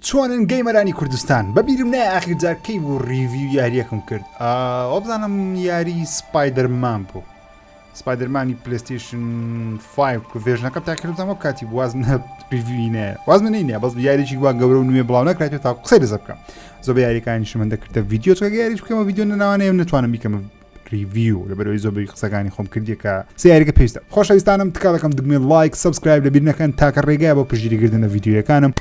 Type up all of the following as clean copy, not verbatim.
چۆنن gamer انی کوردستان؟ بە بیرم نایە ئاخیر جار کەی بوو review یاریەکم کرد وابزانم یاری Spider-Man بوو Spider-Man ی PlayStation 5 version ەکەم تا کردم وەک کاتی بوو وازم نە review ی نایە وازم نەینە بەس یاریی وا گەورە و نوێ بڵاو نەکرێت تا قسەی لەسەر بکەم زۆر بە یاریەکانیشم من دەکردە ڤیدیۆ چونکە یاریش بکەمە ڤیدیۆ نەناوانەیە نتوانم بیکەمە review لەبەرەوەی زۆربەی قسەکانی خۆم کردیە کە سیارەکە پێویستە. خۆشەویستانم تکا دەکەم دگمەی like subscribe لەبیر نەکەن تاکە ڕێگایە بۆ پشتگیریکردن لە ڤیدیۆیەکانم.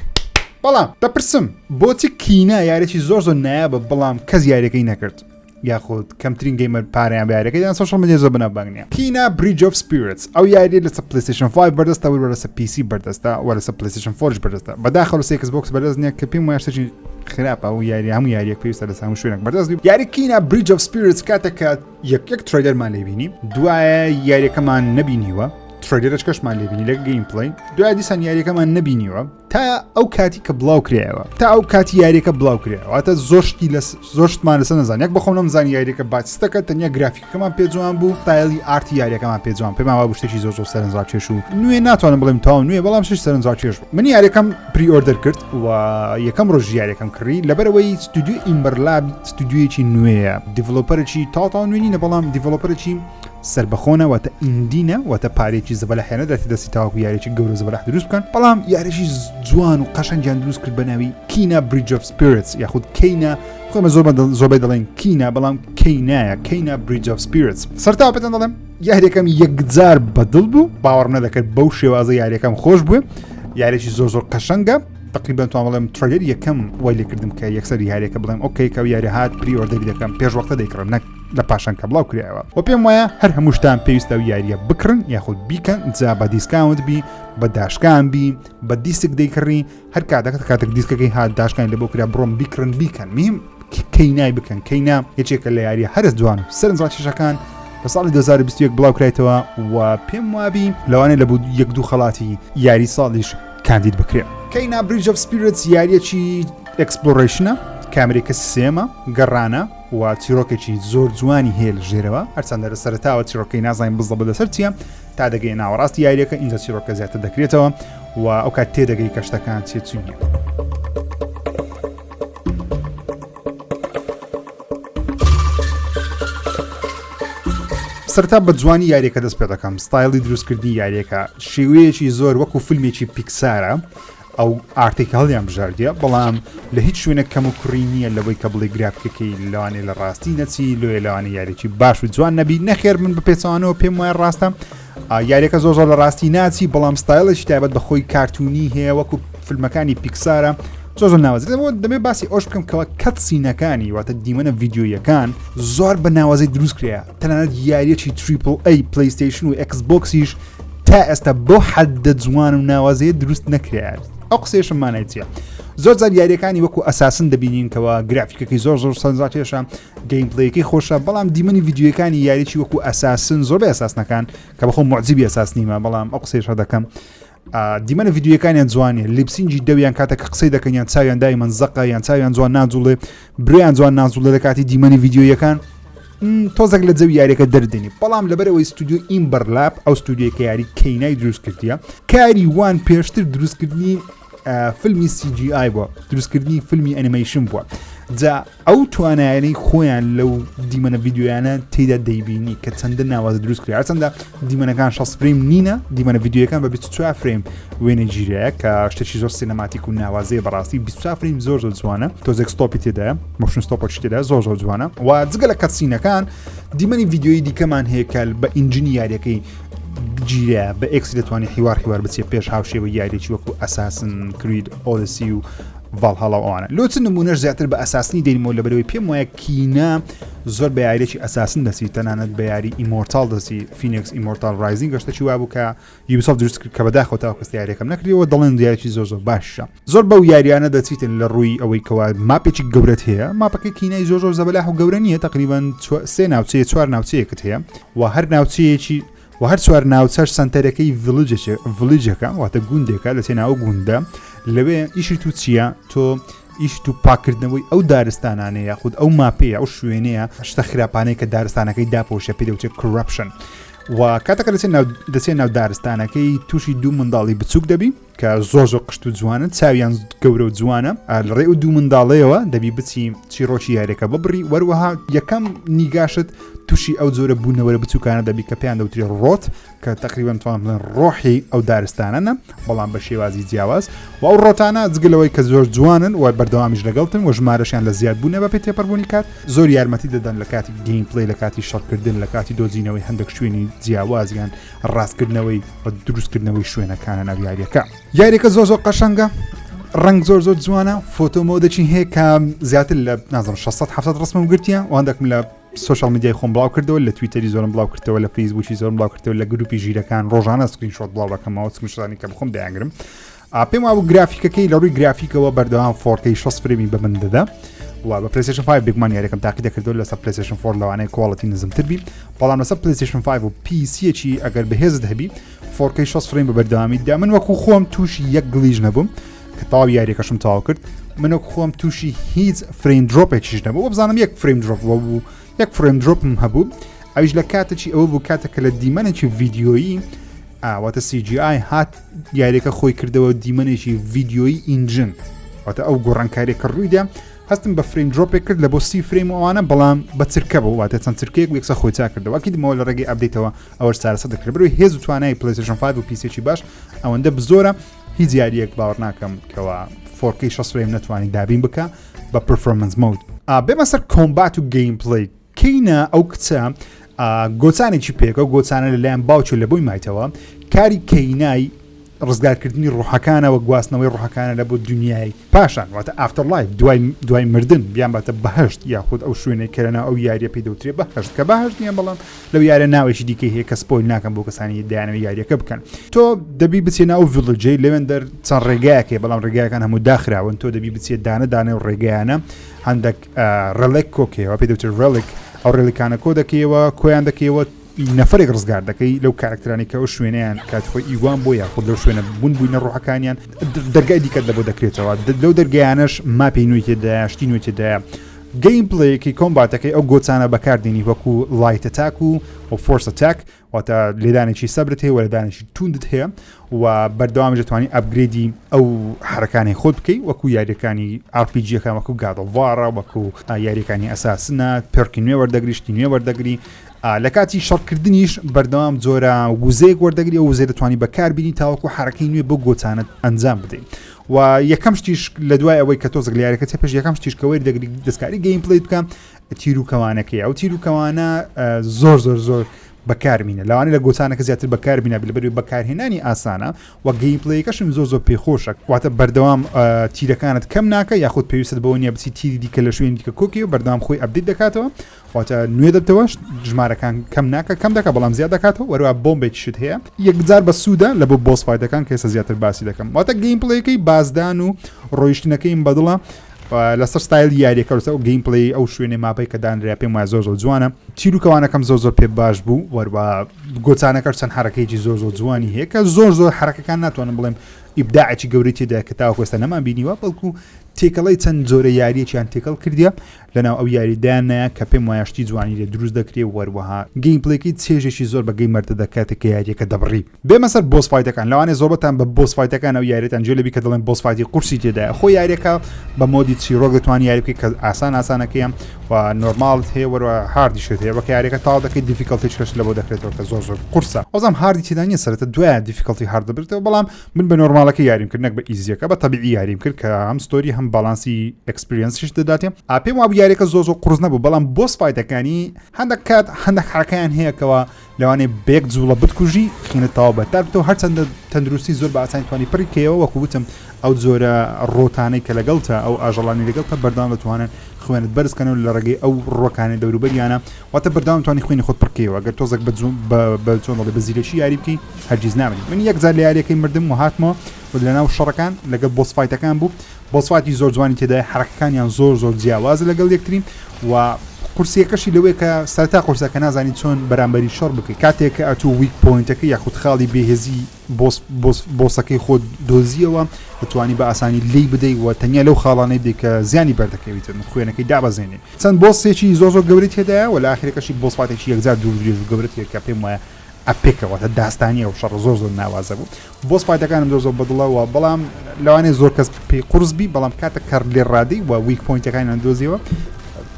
بەڵام دەپرسم بۆچی Kena یاریی زۆر زۆر نایابە بەڵام کەس یاریەکەی نەکرد یاخود کەمترین gamer پارەیان بە یاریەکەی دان social media زۆر بەناوبانگ نییە. Kena Bridge of Spirits ئەو یاریە لەسەر PlayStation 5 بەردەستە و لەسەر PC بەردەستە و لەسەر PlayStation 4 بەردەستە بەداخەوە لەسەر Xbox بەردەست نییە کە پێم وایە شتێکی خراپە و یاری هەموو یاریەک پێویستە لەسەر هەموو شوێنێک بەردەست بی یاری Kena Bridge of Spirits کاتێک کە یەک یەک trailer مان لێبینی دوایە یاریەکەمان نەبینیوە trailer ەکەشمان لێبینی لە gameplay دوای دیسان یاریەکەمان نەبینیوە تا ئەو کاتی کە بڵاو کرایەوە تا ئەو کاتی یاریەکە بڵاو کرایەوە واتە زۆر شتی لە زۆر شتمان لەسەر نەزان یەک بەخۆم نەمزانی یاریەکە باچستەکە تەنیا گرافیکەکەمان پێ جوان بوو style ی art ی یاریەکەمان پێ جوان پێمان وابوو شتێکی زۆر زۆر سەرنجڕاکێش و نوێ ناتوانم بڵێم تەواو نوێ بەڵام شتێکی سەرنجڕاکێش بوو من یاریەکەم pre-order کرد و یەکەم ڕۆژ یاریەکەم کڕی لەبەرەوەی ستودیو Ember Lab ستودیویەکی نوێیە developer ێکی تاو نوێ نینە بەڵام developer ێکی سەربەخۆنە واتە indie نە واتە پارێکی زەبەلاحیانە دەێتە دەستی تاوەکو یاریی گەورە زەبەلاح دروست بکەن بەڵام یاریی جوان و قەشەنگیان دروست کرد بە ناوی Kena Bridge of Spirits یاخود Kena خۆمە زۆر زۆربەی دەڵێن Kina بەڵام Kena یە Kena Bridge of Spirits سەرتا پێتان دەڵێم یاریەکەم یەکجار بەدڵ بوو باوەڕم نەدەکرد بەو شێوازە یاریەکەم خۆش بوو یاریی زۆر زۆر قەشەنگە تقریبا توان بڵێم trailer یەکەم وای لێکردم کە یەکسەر یاریەکە بڵێم okay کە یاری هات pre-order ی دەکەم پێش وەختە دەیکڕم نەک لە پاشان کە بڵاو کرایەوە و پێم وایە هەر هەمووشتان پێویستە و یاریە بکڕن یاخود بیکەن جا بە discount بی بە داشکان بی بە دیسک دەیکڕی هەر کاتەکە کاتێک دیسکەکەی هات داشکانی لە بۆ کرا بڕۆم بیکڕن بیکەن میم Kena ی بکەن Kena یەکێکە لە یاریە هەرە جوان و سەرنجڕاکێشەکان لە ساڵی 2021 بڵاو کرایتەوە و پێم وابی لەوانەیە لە بۆ یەک دوو خەڵاتی یاری ساڵیش کاندید بکرێ. Kena Bridge of Spirits یاریەکی exploration ە کامرێکە سێمە گەڕانە و چیرۆکێکی زۆر جوانی هەیە لە ژێرەوە هەرچەندە لە سەرەتاوە چیرۆکەی نازانین بزەبە لەسەر چییە تا دەگەی ناوەڕاستی یاریەکە ئینجا چیرۆکە زیاتر دەکرێتەوە و ئەو کات تێدەگەی کە شتەکان چێ چونیە. سەرتا بە جوانی یاریەکە دەست پێ دەکەم ستایلی دروستکردنی یاریەکە شێوەیەکی زۆر وەکو فیلمێکی پیکسارە ئەو art ێک هەڵیان بژاردیە بەڵام لە هیچ شوێنێک کەم و کوڕی نییە لەوەی کە بڵێ گرافیکەکەی لەوانەیە لە ڕاستی نەچی لۆیە لەوانەیە یاریی باش و جوان نەبی نەخێر من بە پێچەوانەوە پێم وایە ڕاستە یاریەکە زۆر زۆر لە ڕاستی ناچی بەڵام ستایلێکی تایبەت بە خۆی کارتونی هەیە وەکو فیلمەکانی پیکسارە زۆر زۆر ناوازە دەمەوە دەمێ باسی ئەوش بکەم کەەوە cutscene ەکانی واتە دیمەنە ڤیدیۆیەکان زۆر بە ناوازەی دروست کرایە تەنانەت یاریەکی triple A PlayStation و Xbox یش تا ئێستا بۆ حەدە جوان و ناوازەیە دروست نەکرایە ئەو قسەیەشم مانای چییە؟ زۆر جار یاریەکانی وەکو Assassin دەبینین کەەوە گرافیکەکەی زۆر زۆر سەرنجڕاکێشە gameplay ەکەی خۆشە بەڵام دیمەنی ڤیدیۆەکانی یاریی وەکو Assassin زۆر بە Assassin ەکان کە بەخۆم موعجیبی Assassin نیمە بەڵام ئەو قسەیش دەکەم دیمەنە ڤیدیۆەکانیان جوانە lip sync ی دەویان کاتێک کە قسەی دەکەن یان چاویان دایمەن زەقە یان چاویان جوان ناجوڵێ برۆیان جوان ناجوڵێ لە کاتی دیمەنی ڤیدیۆیەکان تۆزێک لە جەوی یاریەکە دەردێنی بەڵام لەبەرەوەی ستودیو Ember Lab ئەو ستودیۆی کە یاری Kena ی دروست کردیە کاری وان پێشتر دروستکردنی فیلمی CGI بووە دروستکردنی فیلمی ئەنیمەیشن بووە جا ئەو توانایانەی خۆیان لەو دیمەنە ڤیدیۆیانە تێدا دەیبینی کە چەندە ناوازە دروست کرا هەرچەندە دیمەنەکان 60 frame نینە دیمەنە ڤیدیۆیەکان بە 24 frame وێنە گیرایە کە شتێکی زۆر cinematic و ناوازەیە بەڕاستی 24 frame زۆر زۆر جوانە تۆزێک stop ی تێدایە motion stop ەکی تێدا زۆر زۆر جوانە و جگە لە cutscene ەکان دیمەنی ڤیدیۆیی دیکەمان هەیە کە بە engine ی یاریەکەی گیرە بە ئێکس دەتوانێت حیوار حیوار بچێت پێش هاوشێوە یاریی وەکو Assassin's Creed Odyssey و Valhalla و ئەوانە. لۆ چ نموونەش زیاتر بە Assassin ی دێنمەوە لەبەرئەوەی پێم وایە Kena زۆر بە یاریەکی Assassin دەچی تەنانەت بە یاری Immortal دەچی Fenyx Immortal Rising گەشتەکی وابوو کە Ubisoft دروست کرد کە بەداخەوە تاوەکو ئێستا یاریەکەم نەکردیەوە دەڵێن یاریی زۆر زۆر باشە زۆر بەو یاریانە دەچیتن لە ڕووی ئەوەی کەوا map ێکی گەورەت هەیە map ەکەی Kena ی زۆر زۆر زەبەلاح و گەورە نییە تقریبا سێ ناوچەیە چوار ناوچەیەکت هەیە و هەر ناوچەیەکی و هەر چوار ناوچەش سەنتەرەکەی village ەکە واتە گوندێکە لە ناو گوندە لەوێ ئیشی تو چییە تۆ ئیش تو پاکردنەوەی ئەو دارستانانەیە یاخود ئەو map ەیە ئەو شوێنەیە شتە خراپانەی کە دارستانەکەی داپۆشە پێ دەوترێت corruption و کاتەکە دەچێت ناو دەچێت ناو دارستانەکەی تووشی دوو منداڵی بچووک دەبی. کە زۆر زۆر قشت و جوانن چاویان گەورە و جوانە لە ڕێ و دوو منداڵەیەوە دەبی بچی چیڕۆکی یاریەکە ببڕی وەروەها یەکەم نیگاشت تووشی ئەو جۆرە بوونەوەرە بچووکانە دەبی کە پێیان دەوتری rot کە تقریبا توان بڵێن ڕۆحی ئەو دارستانەنە بەڵام بە شێوازی جیاواز و ئەو rot انە جگەلەوەی کە زۆر جوانن و بەردەوامیش لەگەڵتن و ژمارەشیان لە زیادبوونە بە پێی تێپەڕبوونی کات زۆر یارمەتی دەدەن لە کاتی gameplay لە کاتی شەڕکردن لە کاتی دۆزینەوەی هەندێک شوێنی جیاوازیان ڕاستکردنەوەی و دروستکردنەوەی شوێنەکانە ناو یاریەکە یاریەکە زۆر زۆر قەشەنگە ڕنگ زۆر زۆر جوانە photo mode ێکی هەیە کە زیاتر لە نازم 600 700 ڕسمم گرتیە و هەندێکم لە social media ی خۆم بڵاو کردەوە لە تویتەری زۆرم بڵاو کردەوە لە فەیسبوکی زۆرم بڵاو کردەوە لە گروپی ژیرەکان ڕۆژانە screenshot بڵاو دەکەمەوە screenshot انی کە بخۆم دەیانگرم پێم وابوو گرافیکەکەی لە ڕووی گرافیکەوە بەردەوام 4K 60 frame ی بە من دەدا و بە PlayStation 5 بێگومان یاریەکەم تاقی دەکردەوە لەسەر PlayStation 4 لەوانەیە quality نزمتر بی بەڵام لەسەر PlayStation 5 و PC یەکی ئەگەر بەهێزت هەبی 4K 60 frame بە بەردەوامی دا من وەکو خۆم تووشی یەک glitch نەبووم کە تەواو یاریەکەشم تەواو کرد من وەکو خۆم تووشی هیچ frame drop ێکیش نەبوو بزانم یەک frame drop بوو یەک frame drop م هەبوو ئەویش لە کاتێکی ئەوە بوو کاتێک کە لە دیمەنێکی ڤیدیۆیی واتە CGI هات یاریەکە خۆی کردەوە دیمەنێکی ڤیدیۆیی engine واتە ئەو گۆڕانکاریەکە ڕوویدا هەستم بە frame drop ێک کرد لە بۆ سی frame و ئەوانە بەڵام بە چرکە بوو واتە چەند چرکەیەک یەکسە خۆی چا کردەوە ئەکیدمەوە لە ڕێگەی update ەوە ئەوەش چارەسەر دەکرێت بەرەوەی هێز و توانای PlayStation 5 و PC ێکی باش ئەوەندە بزۆرە هیچ یاریەک باوەڕ ناکەم کەوا 4K 60 frame نەتوانی دابین بکە بە performance mode بێمە سەر combat و gameplay کەینا ئەو کچە گۆچانێکی پێکە و گۆچانە لەلایەن باوکی لە بۆی مایتەوە کاری کەینای ڕزگارکردنی ڕوحەکانە و گواستنەوەی ڕوحەکانە لە بۆ دنیای پاشان واتە afterlife دوای دوای مردن بیان باتە بەهشت یاخود ئەو شوێنێک کە لەناو ئەو یاریە پێی دەوترێ بەهشت کە بەهشت نییە بەڵام لەو یارە ناوێکی دیکەی هەیە کە spoil ناکەم بۆ کەسانی دەیانەوە یاریەکە بکەن تۆ دەبی بچێ ناو village ەی لەوێندەر چەند ڕێگایەکەی بەڵام ڕێگایەکان هەموو داخراون تۆ دەبی بچێت دانە دانە و ڕێگایانە هەندێک relic کۆکەیەوە پێ دەوترێت relic ئەو relic انە کۆ دەکەیەوە کۆیان دەکەیەوە نەفرێک ڕزگار دەکەی لەو کارکترانی کە ئەو شوێنیان کات خۆی ئیوان بۆ یاخود لەو شوێنە بوون بووینە ڕۆحەکانیان دەرگای دیکەت لە بۆ دەکرێتەوە لەو دەرگایانەش map ی نوێی تێدایە شتی نوێی تێدایە gameplay ەکەی combat ەکەی ئەو گۆچانە بەکاردێنی وەکو light attack و و force attack واتە لێدانێکی سەبرت هەیە و لێدانێکی توندت هەیە و بەردەوامیش دەتوانی upgrade ی ئەو حرەکانی خۆت بکەی وەکو یاریەکانی RPG ەکان وەکو God of War ە وەکو یاریەکانی Assassin ە perk ی نوێ وەردەگری شتی نوێ وەردەگری لە کاتی شەڕکردنیش بەردەوام جۆرە وزەیەک وەردەگری ئەو وزەی دەتوانی بەکاربینی تاوەکو حرەکەی نوێ بۆ گۆچانت ئەنجام بدەیت و یەکەم شتیش لە دوای ئەوەی کە تۆزێک لە یاریەکە تێپەش یەکەم شتیش کە وەری دەگری دەستکاری gameplay بکە تیر و کەوانەکەی ئەو تیر و کەوانە زۆر زۆر زۆر بەکارمینە لەوانە لە گۆچانەکە زیاتر بەکاربینە لەبەری بەکارهێنانی ئاسانە و gameplay ەکەشم زۆر زۆر پێخۆشە واتە بەردەوام تیرەکانت کەم ناکە یاخود پێویستت بەوە نییە بچی تیری دیکە لە شوێنی دیکە کۆکی و بەردەوام خۆی update دەکاتەوە واتە نوێ دەبتەوە ژمارەکان کەم ناکە کەم دەکە بەڵام زیاد دەکاتەوە وەروە بۆمبێکیشت هەیە یەکجار بە سوودە لە بۆ boss fight ەکان کە ئێستا زیاتر باسی دەکەم واتە gameplay ەکەی بازدان و ڕۆیشتنەکەیم بەدڵە لەسەر ستایلی یاریەکە لەسەر ئەو gameplay ئەو شوێنێ map ەی کە دانرا پێم وایە زۆر زۆر جوانە تیر و کەوانەکەم زۆر زۆر پێ باش بوو وەروە گۆچانەکەش چەند حرەکەیەکی زۆر زۆر جوانی هەیە کە زۆر زۆر حرەکەکان ناتوانم بڵێم ئیبداعێکی گەورەی تێدا کە تاوەکو ئێستا نەمان بینیوە بەڵکو تێکەڵی چەند جۆرە یاریەکیان تێکەڵ کردیە لەناو ئەو یاریدانە کە پێم وایە شتی جوانی لێ دروست دەکرێ وەروەها gameplay ەکەی چێژێکی زۆر بە gamer دەدە کاتێک کە یاریەکە دەبڕی بێمە سەر boss fight ەکان لەوانەیە زۆربەتان بە boss fight ەکان ئەو یاریتان جێ لەبی کە دەڵێن boss fight ی قورسی تێدایە خۆ یاریەکە بە mode ی چیرۆک دەتوانانی یاری بکەیت کە ئاسان ئاسانەکەیە و normal ت هەیە وەروە hard یشت هەیە وەکە یاریەکە تاو دەکەیت difficulty کەش لە بۆ دەکرێتەوە کە زۆر زۆر قورسە ئەوزام hard ی تێدا نییە سەرەتا دوایە difficulty hard دەبرێتەوە بەڵام من بە normal ەکە یاریم کرد نەک بە easy یەکە بە تەبیعی یاریم کرد کە هەم story هەم balance ی experience یش دەداتێ پێم وابوو یاریەکە زۆر زۆر قورس نەبوو بەڵام boss fight ەکانی هەندێک کات هەندێک حرەکەیان هەیە کەوا لەوانەیە بەیەک جوڵە بتکوژی خینت تەواو بەتار بتەوە هەرچەندە تەندروستی زۆر بە ئاسانی توانی پڕی کەیەوە وەکو وتم ئەو جۆرە rot انەی کە لەگەڵتە ئەو ئاژەڵانی لەگەڵتە بەردەوام دەتوانن خوێنت بەرز کەنەوە لە ڕێگەی ئەو ڕۆکانەی دەوروبەریانە واتە بەردەوام توانی خوێنی خۆت پڕکەیەوە گەر تۆزێک بە بە چۆن دەڵێ بە زیرەکی یاری بکەی هەرگیز نامری من یەک جار لە یاریەکەی مردم و هاتمەوە و لەناو شەڕەکان لەگەڵ boss fight ەکان بوو boss fight ی زۆر جوانی تێدایە حرەکەکانیان زۆر زۆر جیاوازە لەگەڵ یەکتری و قورسیەکەشی لەوەیە کە سەرەتا قورسە کە نازانی چۆن بەرامبەری شەڕ بکەی کاتێک کە ئەتوو weak point ەکە یاخود خاڵی بێهێزی boss boss boss ەکەی خۆت دۆزیەوە دەتوانی بە ئاسانی لێی بدەی و تەنیا لەو خاڵانەی بدەی کە زیانی بەردەکەویتن و خوێنەکەی دابەزێنی چەند boss ێکی زۆر زۆر گەورەی تێدایە و لە ئاخرەکەشی boss fight ێکی یەکجار دوور درێژ و گەورە تێ کە پێم وایە. epic ە واتە داستانی ئەو شەڕ زۆر زۆر ناوازە بوو boss fight ەکانم زۆر زۆر بەدڵەوە بەڵام لەوانەیە زۆر کەس پێی قورس بی بەڵام کاتە کەڕ لێ ڕادەی و weak point ەکانیان دۆزیەوە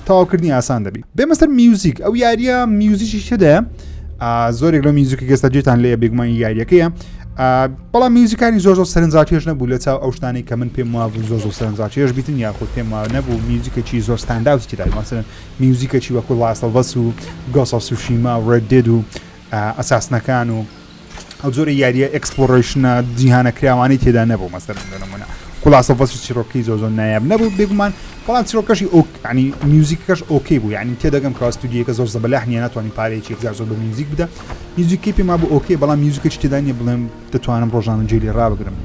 تەواوکردنی ئاسان دەبی بێمە سەر میوزیک ئەو یاریە میوزیکی تێدایە زۆرێک لەو میوزیکی گەستا جێتان لێ بێگومان یاریەکەیە بەڵام میوزیکانی زۆر زۆر سەرنجڕاکێش نەبوو لە چاو ئەو شتانەی کە من پێم وابوو زۆر زۆر سەرنجڕاکێش بیتن یاخود پێم وا نەبوو میوزیکێکی زۆر standout تێدا مەسەلەن میوزیکێکی وەکو Last of Us و Ghost of Tsushima و Red Dead و Assassin ەکان و ئەو جۆرە یاریە exploration ە جیهانە کراوانەی تێدا نەبوو مەسەلەن لە نمونە Last of Us چیرۆکی زۆر زۆر نایاب نەبوو بێگومان بەڵام چیرۆکەشی ئۆک ینی میوزیکەکەش okay بوو یعنی تێدەگەم کە ستودیۆکە زۆر زەبەلاح نییە ناتوانانی پارەیەکی یەکجار زۆر بە میوزیک بدە میوزیکی پێما بوو okay بەڵام میوزیکەکی تێدا نییە بڵێم دەتوانم ڕۆژانە جێ لێ ڕابگرم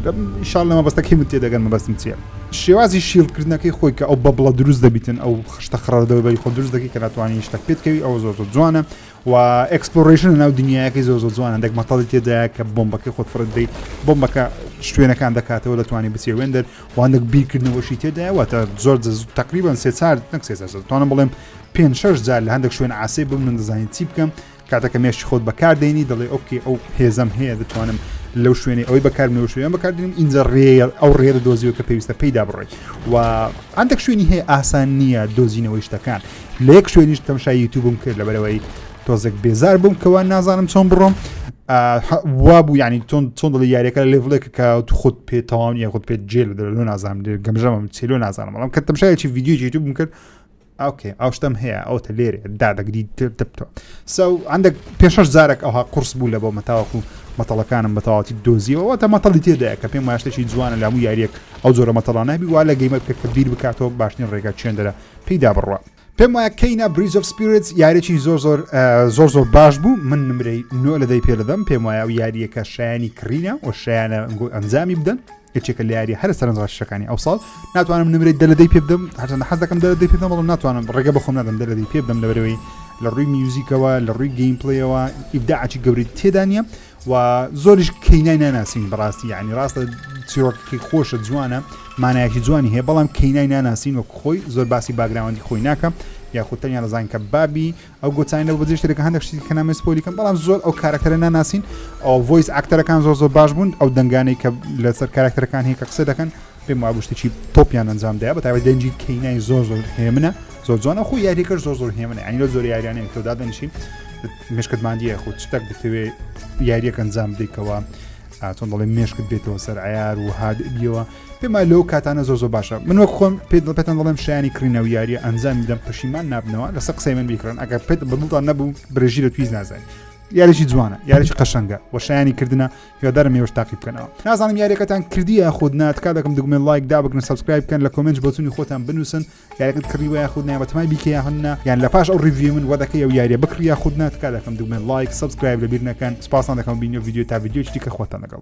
ئیشاڵ لە مەبەستەکەی من تێدەگەن مەبەستم چییە شێوازی shield کردنەکەی خۆی کە ئەو bubble ە دروست دەبیتن ئەو خشتە خڕە دەوروبەری خۆ دروست دەکەی کە ناتوانانی شتێک پێت کەوی ئەوە زۆر زۆر جوانە و exploration لەناو دنیایەکەی زۆر زۆر جوانە هەندێک مەتەڵی تێدایە کە بۆمبەکەی خۆت فڕێت دەی بۆمبەکە شوێنەکان دەکاتەوە دەتوانانی بچێ وێندەر و هەندێک بیرکردنەوەشی تێدایە واتە زۆر تقریبا سێ چار نەک سێ چار دەتوانم بڵێم پێ شەش جار لە هەندێک شوێن عاسێ بم من دەزانین چی بکەم کاتەکە مێشکی خۆت بەکاردێنی دەڵێ okay ئەو هێزم هەیە دەتوانم لەو شوێنی ئەوەی بەکارمەوە شوێن بەکاردێنم ئینجا ڕێ ئەو ڕێ دۆزیەوە کە پێویستە پێیدا بڕۆی و هەندێک شوێنی هەیە ئاسان نییە دۆزینەوەی شتەکان لە یەک شوێنیش تەمشای یوتیوبم کرد لەبەرەوەی تۆزێک بێزار بووم کەوا نازانم چۆن بڕۆم وا بوو ینی چۆن چۆن دڵی یاریەکە لە level ێک کە تو خۆت پێ تەواو نیە خۆت پێ جێ لە دەرەوە نازانم گەمژەمم چێلۆ نازانم بەڵام کە تەمشایەکی ڤیدیۆی یوتیوبم کرد okay ئەو شتم هەیە ئەو تە لێرێ دادەگری تبتۆ سو عندك پێشش جارێک ئەوها قرس بوو لە بۆ مەتاوەکو مەتەڵەکانم بەتەواتی دۆزیەوە تا مەتەڵی تێدایە کە پێم واشتێکی جوانە لە هەموو یاریەک ئەو جۆرە مەتەڵانە بی وا لە gamer بکە کە بیر بکاتەوە باشترین ڕێگا چێندەرە پێیدا بڕوا. پێم وایە Kena Bridge of Spirits یاریی زۆر زۆر زۆر زۆر باش بوو من نمرەی نۆ لە دەی پێ دەدەم پێم وایە ئەو یاریەکە شایانی کڕینە و شایانە ئەنجامی بدەن یەکێکە لە یاری هەرە سەرنجڕاکێشەکانی ئەو ساڵ ناتوانم نمرەی دە لە دەی پێ بدەم هەرچەندە حەز دەکەم دە لە دەی پێ بدەم بەڵام ناتوانم ڕێگە بە خۆم نادەم دە لە دەی پێ بدەم لەبەرەوەی لە ڕووی میوزیکەوە لە ڕووی gameplay ەوە ئیبداعی گەورەی تێدا نییە و زۆریش کەینای ناناسین بەڕاستی یعنی ڕاستە چیرۆکەکەی خۆشە جوانە مانایەکی جوانی هەیە بەڵام کەینای ناناسین وەک خۆی زۆر باسی background ی خۆی ناکە یاخود تەنیا دەزانین کە بابی ئەو گۆچانی لە بەجێ شتێکە هەندێک شتی کە نامێ spoil ی کەم بەڵام زۆر ئەو کارکتەرە ناناسین ئەو voice actor ەکان زۆر زۆر باش بوون ئەو دەنگانەی کە لەسەر کارکتەرەکان هەیە کە قسە دەکەن پێم وابوو شتێکی تۆپیان ئەنجام دایە بە تایبەت دەنگی کەینای زۆر زۆر هێمنە زۆر جوانە خۆ یاریەکەش زۆر زۆر هێمنە یعنی لەو زۆر یاریانەیە تۆ دادەنیشی مێشکت ماندیە خۆ شتێک دەتەوێ یاریەکە ئەنجام بدەیتەوە چۆن دەڵێ مێشکت بێتەوە سەر عیار و هاد بیەوە پێما لەو کاتانە زۆر زۆر باشە من وەک خۆم پێ پێتان دەڵێم شایانی کڕینەوە یاریە ئەنجامی بدەم پەشیمان نابنەوە لەسەر قسەی من بیکڕن ئەگەر پێت بەدڵتان نەبوو برێژی لە تویز نازانانی یاریی جوانە یاریی قەشەنگە و شایانی کردنە هیوادارم ئێوەش تاقی بکەنەوە نازانم یاریەکەتان کردی یاخود نا تکا دەکەم دگمێن لایک دابگرن subscribe بکەن لە comment بۆچوونی خۆتان بنووسن یاریەکەت کڕیوە یاخود نا بەتەمای بیکە یاخود نا یان لە پاش ئەو review من وەدەکەی ئەو یاریە بکڕی یاخود نا تکا دەکەم دگمێن لایک subscribe لەبیر نەکەن سپاسان دەکەم بینیۆ ڤیدیۆ تا ڤیدیۆ دیکە خۆتان لەگەڵ.